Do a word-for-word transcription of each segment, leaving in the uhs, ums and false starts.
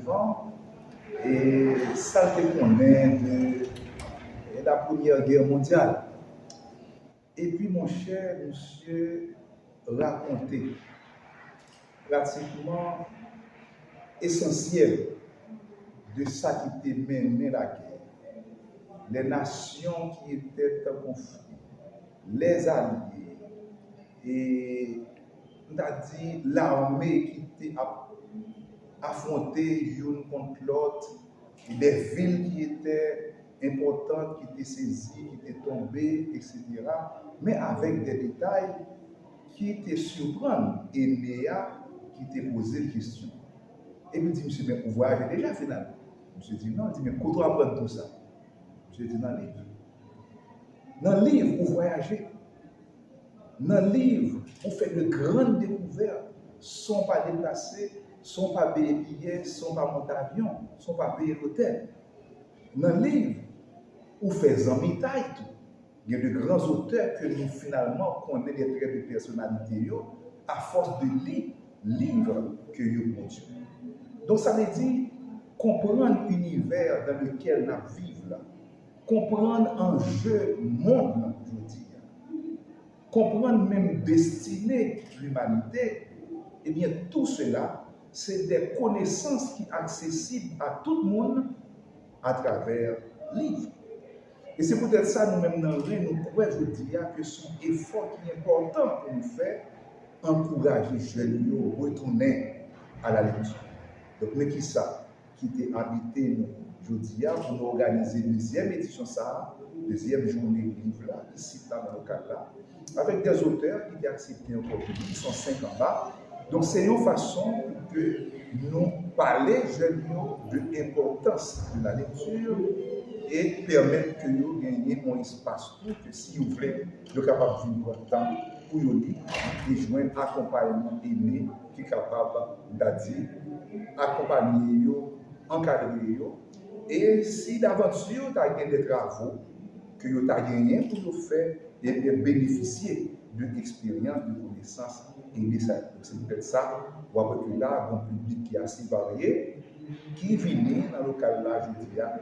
An, e sa l te konnen de la Premyè Gè Mondyal. Epi, monchè, misye rakonte pratikman esansyèl de sa ki te mennen lagè. Les nations qui étaient en conflit, les alliés, e m ta di lame ki te ap afwonte youn kont lòt, e de vil ki te enpòtan ki te sezi, ki te tonbe, etsetera. Men avèk de detay ki te siprann Ene a, ki te poze l kesyon. Epi l di misye, "Men ou vwayaje deja finalman?" Misye di, "Non." L di, "Men kote w aprann tou sa?" Misye di, "Nan liv." Nan liv, ou vwayaje. Nan liv, ou fè de grann dekouvèt, san w pa deplase, san w pa peye biyè, san w pa monte avyon, san w pa peye lotèl. Nan liv, ou fè zanmitay tou. Gen de gran zotè ke nou finalman konnen de trè de pèsonalite yo, afòs de li liv ke yo pwodui. Donk, sa vle di, konprann inivè dan lekèl n ap viv la, konprann anje mond lan jodi a, konprann menm destine limanite, ebyen, tou sela, se de konesans ki aksesib a tout moun atravè liv. E se poutèt sa, nou menm nan ren, nou kwè jodi a ke se yon efò ki enpòtan pou nou fè, ankouraje jèn yo retounen a la lekti. Donk, men kisa ki te envite nou jodi a pou nou òganize dezyèm edisyon sa a, dezyèm jounen liv la, isit la nan lokal la, avèk de zotè ki te aksepte yon kòpini, ki se senk anba. Donk, se yon fason pou ke nou pale jèn yo de enpòtans de la lekti e pèmèt ke yo genyen yon espas tou ke si yo vle, yo kapab vin pran tan pou yo li e jwenn akonpayman Ene ki kapab, m ta di, akonpanye yo, ankadre yo. E si davanti yo ta gen de travo ke yo ta genyen pou yo fè, ebyen, benefisye de eksperyans, de konesans Ene sa yo. Donk, se poutèt sa, w ap wè ke la, gen yon piblik ki ase varye, ki vini nan lokal la jodi a,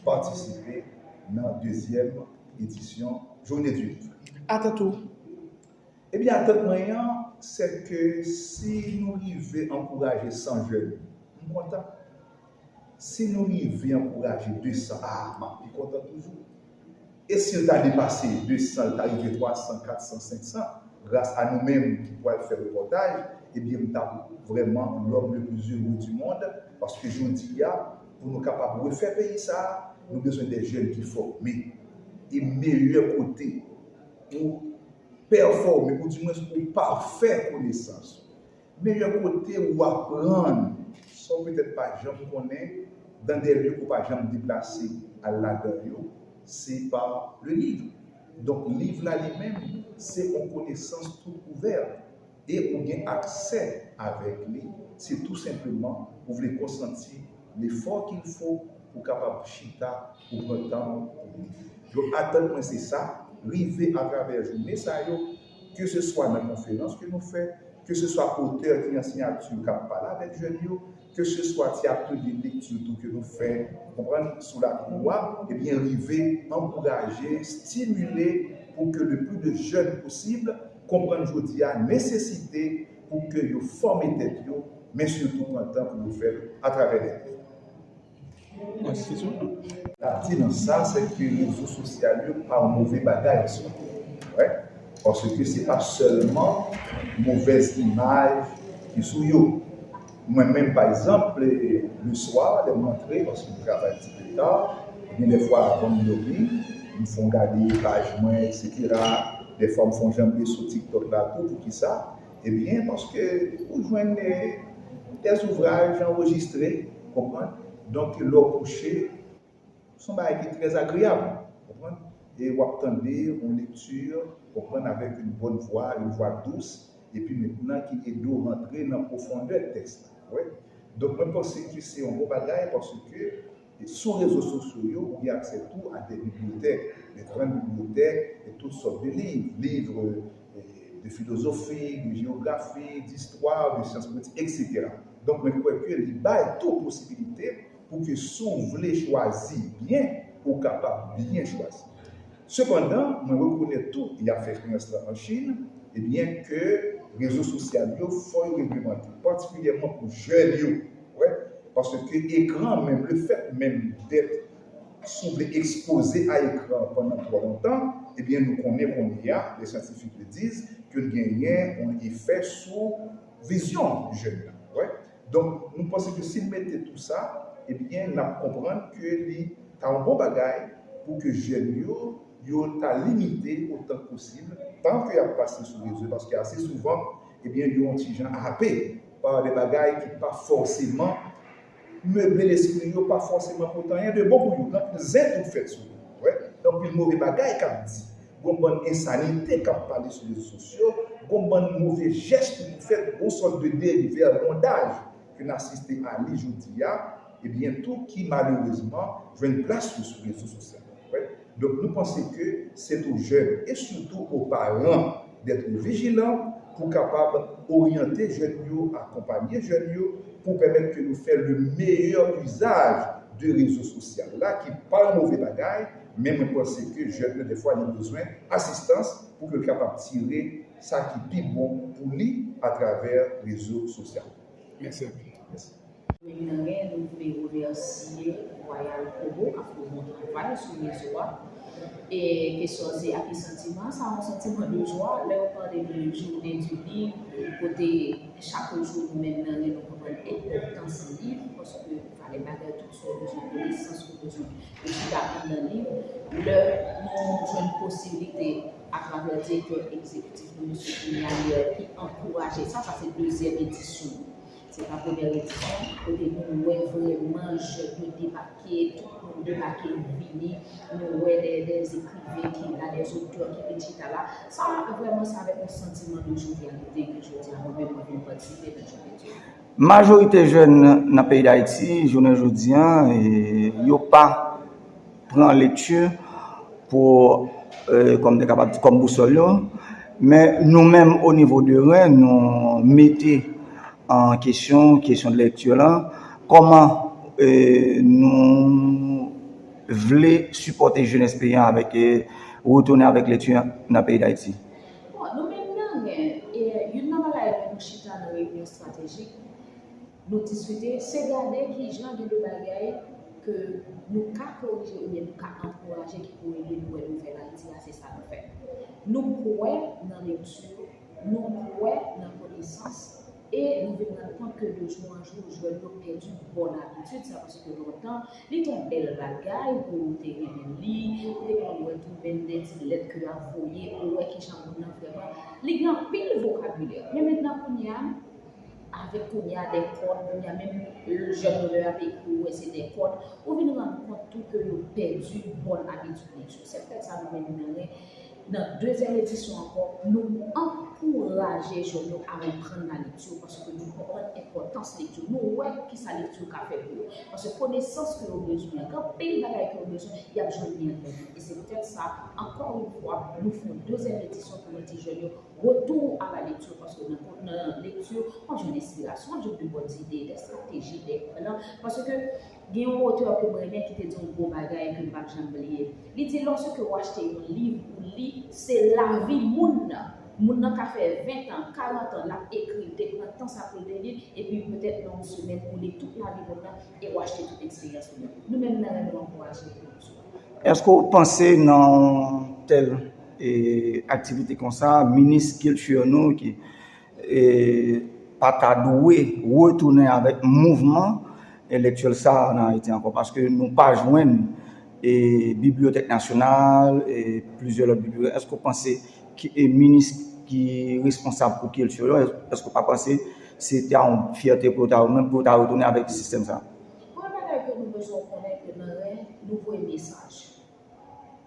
patisipe nan dezyèm edisyon Jounen di Liv. Atant ou? Ebyen, atant mwen an, se ke si nou rive ankouraje san jèn, m kontan. Si nou rive ankouraje de san, a, m ap pi kontan toujou. E si l ta depase de san, l ta rive twa san, kat san, senk san, gras a nou menm ki pral fè repòtaj, ebyen, m t ap vrèman l'homme le plus heureux du monde, paske jodi a, pou nou kapab refè peyi sa a, nou bezwen de jèn ki fòme. E meyè kote pou pèfòme, oudimwens pou pafè konesans ou. Meyè kote ou aprann sa w petèt pa janm konnen, dan de lye ke w pa janm deplase al ladan yo, se pa le liv. Donk, liv la li menm, se yon konesans tout ouvè. E ou gen aksè avèk li, si tou senpleman ou vle konsanti l'effort qu'il faut pou kapab chita, pou pran tan pou li. Donk, atant mwen se sa, rive atravè jounen sa yo, ke se swa nan konferans ke nou fè, ke se swa otè ki an siyati k ap pale avèk jèn yo, ke se swa ti atelye lekti tou ke nou fè, konprann, sou lakou a, ebyen, rive ankouraje, stimile pou ke le plus de jeunes possible konprann jodi a nesesite pou ke yo fòme tèt yo, men sitou pran tan pou yo fè l atravè lèt. L ap di nan sa, se ke rezo sosyal yo pa yon move bagay an swa. Wè. Paske se pa sèlman movèz imaj ki sou yo. Mwen menm, pa egzanp, le swa, lè m rantre, paske m travay ti pe ta, ebyen, dèfwa, avan m dòmi, m fè yon gade paj mwen, etsetera. Dèfwa, m fè yon janbe sou TikTok la tou. Poukisa? Ebyen, paske ou jwenn, eh, dè zouvraj anrejistre, konprann? Donk, lè w kouche, se yon bagay ki trè agreyab, konprann? E w ap tande yon lekti, konprann, avèk yon bòn vwa, yon vwa dous, epi mentnan ki ede w rantre nan pwofondè tèks la. Wè. Donk, mwen panse ke se yon bon bagay paske e sou rezo sosyo yo, ou gen aksè tou a de bibliyotèk, de grann bibliyotèk, e tout sòt de liv, liv, eh, de filozofi, de jeyografi, distwa, de syans politik, etsetera. Donk, mwen kwè ke li bay tou posibilite pou ke si w vle chwazi byen, ou kapab byen chwazi. Sepandan, mwen rekonèt tou, y ap fè eksperyans lan an Chin, ebyen, ke rezo sosyal yo, fò yo reglemante, patikilyèman pou jèn yo. Wè, paske ekran menm, le fait même d'être si w vle ekspoze a ekran pandan twò lontan, ebyen, nou konnen kounye a, les scientifiques le disent, ke l genyen yon efè sou vizyon jèn nan. Wè. Donk, nou panse ke si n mete tou sa, ebyen, n ap konprann ke li ta yon bon bagay pou ke jèn yo, yo ta limite otan k posib tan ke y ap pase sou rezo, paske ase souvan, ebyen, yo yon ti jan hape pa de bagay ki pa fòseman meble lespri yo, pa fòseman pote anyen de bon pou yo. Gen anpil zen k fèt sou yo. Wè. Gen anpil move bagay k ap di. Gen yon bann ensanite k ap pale sou rezo sosyo. Gen yon bann move jès tou ki fèt, gen yon sòt de dèvègondaj ke n asiste a li jodi a, ebyen tou ki malerezman jwenn plas yo sou rezo sosyal. Wè. Donk, nou panse ke se tou jèn e sitou o paran d'être vigilant pou kapab oryante jèn yo, akonpanye jèn yo, pou pèmèt ke nou fè le meilleur usage de rezo sosyal la, ki pa yon move bagay, men mwen panse ke jèn nan, dèfwa, li bezwen asistans pou ke l kapab tire sa ki pi bon pou li atravè rezo sosyal. Mèsi anpil. Mèsi. Menm nan ren, nou vle remèsye Royal Kobo k ap fè yon bon travay sou rezo a. E kesyon an se a ki santiman? Sa yon santiman de jwa lè w pale de jounen di liv, kote chak jou nou menm nan ren nou konprann enpòtans liv, paske valè bagay tout sa w bezwen, konesans ou bezwen, yo chita anndan liv. Lè nou jwenn posiblite atravè direktè egzekitif nou, mesye Junior, ki ankouraje sa, sa se dezyèm edisyon. Se pa premyè edisyon, kote nou wè vrèman jèn yo debake, tout moun debake vini. Nou wè de, de ekriven ki la, de otè ki vin chita la. Sa vrèman se avèk yon santiman de jovyalite ke jodi a mwen menm mwen vin patisipe nan jounen di a. Majorite jèn nan peyi Dayiti, jounen jodi a, e, yo pa pran lekti pou, e, kòm te kapab di, kòm bousòl yo. Men nou menm, o nivo de ren, nou mete an kesyon, kesyon de lekti la. Kòman, e, nou vle sipòte jenès peyi a avèk, e, retounen avèk lekti nan peyi Dayiti? Bon, nou menm nan ren, e, youn nan bagay lè nou chita nan reyinyon estratejik, nou diskite, se gade kijan gen de bagay ke nou ka korije oubyen nou ka ankouraje ki pou ede nou wè nouvèl Ayiti a, se sa nou fè. Nou kwè nan lekti, nou kwè nan konesans, e nou vin rann kont ke de jou an jou, jèn yo pèdi bòn abitid sa, paske lontan, li te yon bèl bagay pou ou te renmen li, ou te konn wè tou menm de ti lèt ke y ap voye, ou wè kijan moun nan vrèman, li gen anpil vokabilè. Men mentnan kounye a, avèk kounye a de kòd, kounye a menm jèn yo lè y ap ekri, ou wè se de kòd, ou vin rann kont tou ke yo pèdi bòn abitid lekti. Se poutèt sa nou menm nan ren, nan dezyèm edisyon ankò, nou ankouraje jèn yo a reprann lalekti, paske nou konprann enpòtans lekti. Nou wè kisa lekti ka fè pou yo. Paske konesans ke yo bezwen an, gen anpil bagay ke yo bezwen, y ap jwenn li anndan li. E se poutèt sa, ankò yon fwa, nou fè yon dezyèm edisyon pou nou di jèn yo, retour à la lecture, paske nan, nan lekti, w ap jwenn enspirasyon, w ap jwenn de bòn ide, de estrateji, de plan. Paske gen yon otè ke mwen renmen ki te di yon bon bagay ke m p ap janm bliye. Li di, lòske w achte yon liv, ou li, se lavi moun nan. Moun nan ka fè ven tan, karant an, l ap ekri, l te pran tan sa pou l te li, epi petèt nan yon semèn, ou li tout lavi moun nan, e w achte tout eksperyans li yo. Nou menm nan ren nou ankouraje lekti. Èske w panse nan yon tèl, e, aktivite konsa, minis kilti nou ki, e, pa ta dwe retounen avèk mouvman entelektyèl sa a nan Ayiti ankò? Paske nou pa jwenn, e, bibliyotèk nasyonal, e, plizyè lòt bibliyotèk. Èske w panse ki, e, minis ki responsab pou kilti yo, èske w pa panse se te yon fyète pou yo ta, menm pou yo ta retounen avèk sistèm sa a? Premye bagay ke nou bezwen konnen ke nan ren, nou voye mesaj.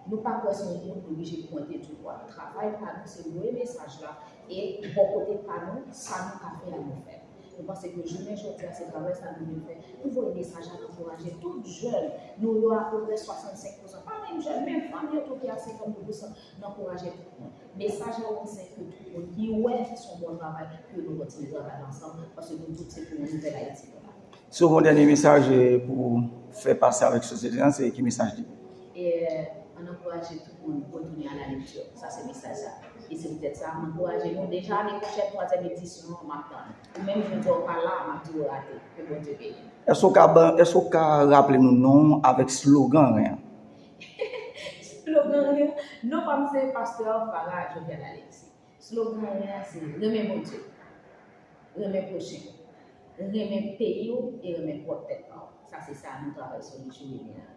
Nou pa kwè se yon moun nou oblije pwente didwa. Travay pa nou, se voye mesaj la, e bò kote pa nou, sa nou ka fè a, nou fè. Nou panse ke jounen jodi a, se travay sa nou vin fè. Nou voye mesaj la, nou ankouraje tout jèn nou yo, apeprè swasannsenk pousan. Pa menm jèn, menm fanm yo tou ki a senkannde pousan, nou ankouraje tout moun. Mesaj la, se ke tout Moun ki wè se yon bon travay, ke nou kontinye travay ansanm, paske nou tout se pou yon nouvèl Ayiti nou la. Si w gen yon dènye mesaj eh, pou fè pase avèk sosyete an, se ki mesaj li? E an ankouraje tout moun retounen a la lekti. Sa se mesaj la. E se poutèt sa, m ankouraje nou deja ane pwochèn, twazyèm edisyon an, m ap tann. Ou menm jodi a ou pa la, m ap di w rate. Ke Bondye beni. Èske w ka, ban- èske w ka raple nou non w avèk slogan ren an? Slogan ren an, non pa m se Pastè Farah Jovial Alexis. Slogan ren an se renmen Bondye, renmen pwochen, renmen peyi w e renmen pwòp tèt pa w. Sa se sa nou travay sou li jounen jodi a.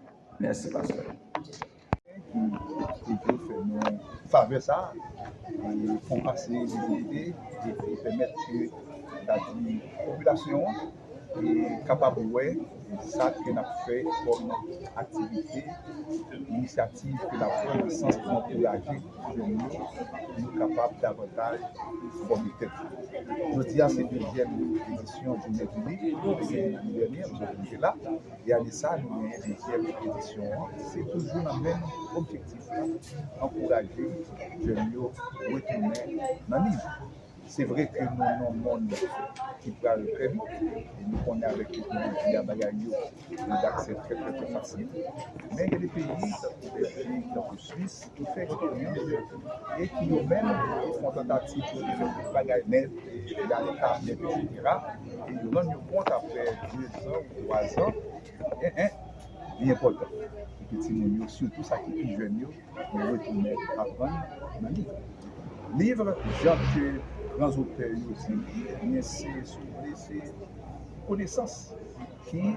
Mèsi, pastè. Bondye beni. Ki te vle fè nou favè sa a, e fè pase vizite epi pèmèt ke, sètadi popilasyon an e kapab wè sa ke n ap fè kòm aktivite, inisyativ ke n ap pran nan sans pou ankouraje jèn yo pou yo kapab davantaj fòme tèt yo. Jodi a se dezyèm edisyon Jounen Dini, nou te gen ane dènye, nou te la. E ane sa, nou genyen dezyèm edisyon an. Se toujou nan menm objektif la, ankouraje jèn yo retounen nan liv. Se vre ke nou nan yon monn ki pral trè vit, e nou konnen avèk teknoloji a bagay yo, yo daksè trè trè trè fasil. Men gen de peyi, tankou Bèljik, tankou Swis, ki fè eksperyans yo e ki yo menm te fè yon tantativ pou yo te fè tout bagay nèt, e y ale tab nèt, etsetera. E yo rann yo kont apre dezan ou twazan, en, en, li enpòtan pou ke timoun yo, sitou sa ki pi jèn yo, yo retounen aprann nan liv. Liv, jan ke gran zotè yo di li, ebyen se, si w vle, se konesans ki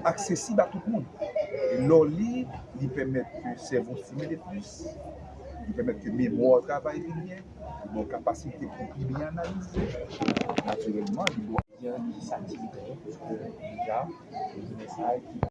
aksesib a tout moun. E lè w li, li pèmèt ke sèvo w estimile plis, li pèmèt ke memwa w travay pi byen, li ba w kapasite pou pi byen analize. Natirèlman, li ba w. Jan ki sa ki gen, paske deja, li gen sa ki